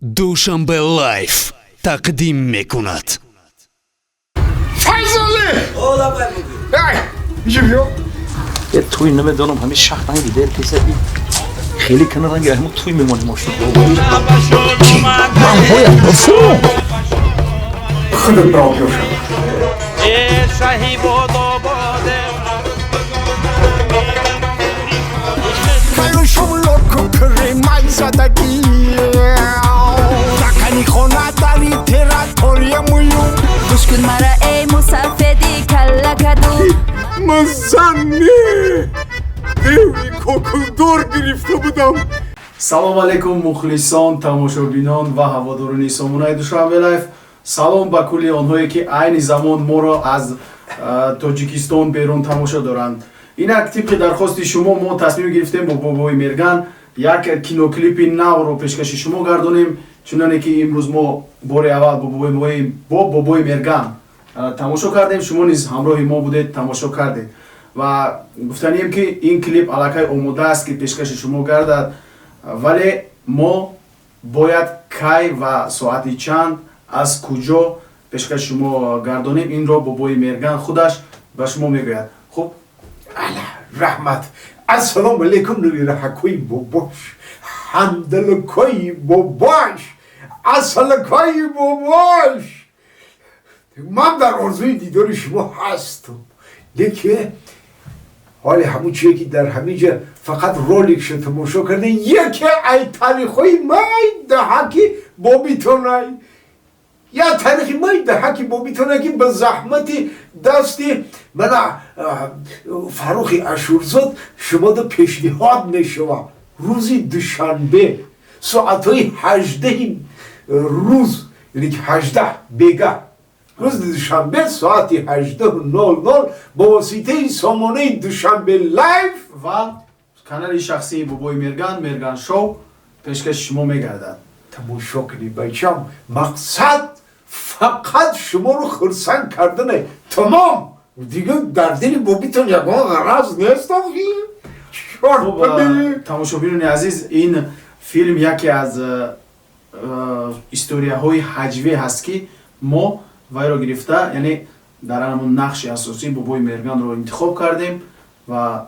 Душанбе Лайф тақдим мекунад. Файзалӣ! Ай, инҷо биё. Е, туй намедонам, ҳамин шаҳр ранги дер кеса, хеле кана ранги ҳамун туй мемонем мошин. Ман бояд бифурам. Худат бро биёшам. Гӯш кун мара, эй мусафеди каллакаду. Ман зан не, деви кокулдор гирифта будам. Салом алейкум, мухлисон, тамошобинон ва ҳаводорони сомонаи Душанбе Лайф. Салом ба кулли онҳое, ки айни замон моро аз Тоҷикистон берун тамошо доранд. Инак, тибқи дархости шумо мо тасмим гирифтем бо Бобои Мерган як киноклипи навро пешкаши шумо гардонем. Чуноне ки имрӯз мо бори аввал бо Бобои Мерган тамошо кардем, шумо низ ҳамроҳи мо будед, тамошо кардед ва гуфтанием, ки ин клип аллакай омода аст, ки пешкаши шумо гардад, вале мо бояд кай ва соати чанд, аз куҷо пешкаши шумо гардонем, инро Бобои Мерган худаш ба шумо мегӯяд. Хуб. Ала, раҳмат. Ассалому алайкум, нурираҳакои бобош, ҳамдалакои бобош, асалакои бобош. Ман дар орзуи дидори шумо ҳастам, лекин ҳоли ҳамун чие, ки дар ҳамин ҷа фақат роликша тамошо карда, яке ай таърихҳои майдаҳаки бобитонай, як таърихи майдаҳаки бобитонай, ки ба заҳмати дасти мана Фаррухи Ашурзод шумода пешниҳод мешавад. Рӯзи душанбе, соатҳои 18-и рӯз, яъне ки 18 бега, рӯзи душанбе, соати 18:00 бо воситаи сомонаи Душанбе Лайф ва канали шахсии Бобои Мерган, Мерган Шоу, пешкаши шумо мегардад. Тамошо кунед, бачам. Мақсад фақат шуморо хурсанд кардане, тамом. Дига дар дили бобитон ягон ғараз нест охи. Хуб, тамошобинони азиз, ин филм яке аз историяҳои ҳаҷве ҳаст, ки мо вайро гирифта, яъне дар ҳамон нақши асосӣ Бобои Мерганро интихоб кардем ва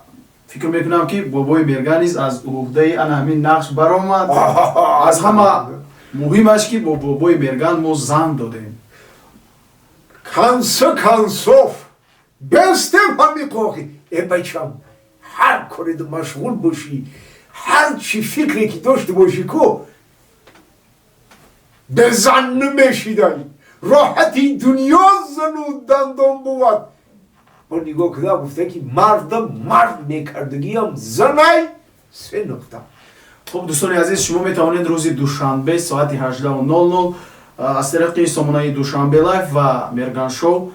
фикр мекунам, ки Бобои Мерган низ аз уҳдаи ана ҳамин нақш баромад. Аз ҳама муҳимаш, ки бо Бобои Мерган мо зан додем. Конце концов бестем ҳами қохи. Э, бачам, ҳар кореду машғул бошӣ, ҳар чӣ фикре ки дошта бошӣ, ку безан намешидай. Роҳати дунё зану дандон бувад. Бо нигоҳ куда гуфта, ки марда мард мекардагиам занай, се нуқта. Хуб, дӯстони азиз, шумо метавонед рӯзи душанбе соати 18:00 аз тариқи сомонаи Душанбе Лайф ва Мерган Шоу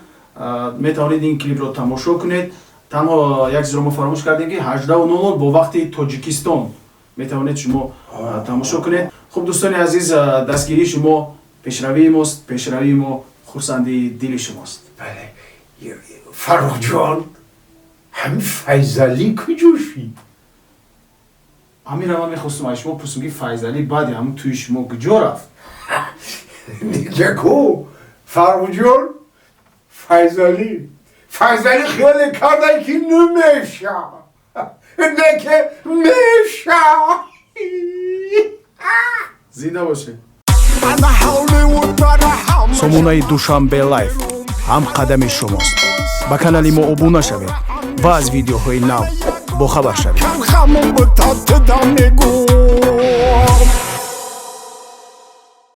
метавонед ин клипро тамошо кунед. Танҳо як чизро мо фаромӯш кардем, ки 18:00 бо вақти Тоҷикистон метавонед шумо тамошо кунед. Хуб, дӯстони азиз, дастгирии шумо пешравии мост, пешравии мо хурсандии дили шумост. Бале, Фаррухҷон, ҳамин Файзалӣ куҷо шид? Ҳаминро ман мехостум аз шумо пурсум, ки Файзалӣ баъди ҳамун тӯи шумо куҷо рафт? Яко, Фаррухҷон, Файзалӣ хиёле кардай, ки намеша, не ки меша. Зинда бошед. Сомонаи Душанбе Лайф ҳам қадами шумост. Ба канали мо обуна шавед ва аз видеоҳои нав бохабар шавед.